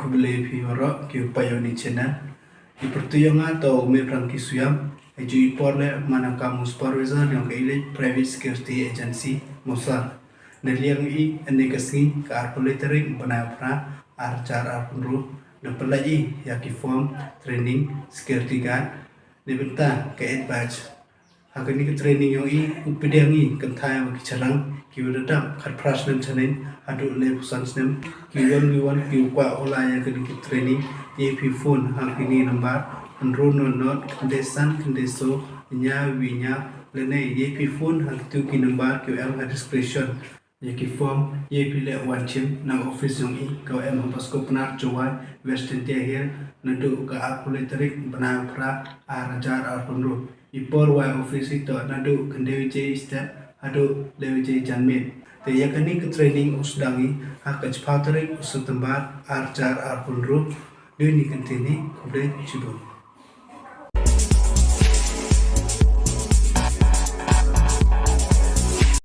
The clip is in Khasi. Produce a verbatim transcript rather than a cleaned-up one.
Khublei phi waroh ki u peit ïa une u channel. I pyrtuit ïong nga to u Mei Frankie Suiam. Ïa ju i por leh man ka kam u supervisor ïong ka Elite Private Security Agency Mawsar. Na liang i ane ka sngi ka arphew lai tarik bnai phra ar hajar arphew hynriew da pynlait i ïa ki form training security guard. Neibynta ka eight batch. Ha kane ka training ïong i u pdiang i kynthai wa ki shynrang ki wa da dap khatphra snem shaneng haduh laiphew san snem. Ki wan ki wan ki u kwah u la ïa kane ka training, ïa phi phone ha kine number hynriew nod nod khyndai san khyndai saw hynñiew wi hynñiew. Lane ïa phi phone ha kitu ki number ki u em ha description. Ïa ki form ïa phi leh wan shim na office ïong i ka em ha Baskop Pnar, Jowai, West Jaintia Hills, naduh ka arphew lai tarik bnai phra ar hajar arphew hynriew. I por wai office i to naduh khyndai baje step haduh lai baje janmiet. Te ïa kane ka training u sdang i ha ka chiphaw tarik u September ar hajar arphew hynriew. Dei ne kynti ne, khublei shibun.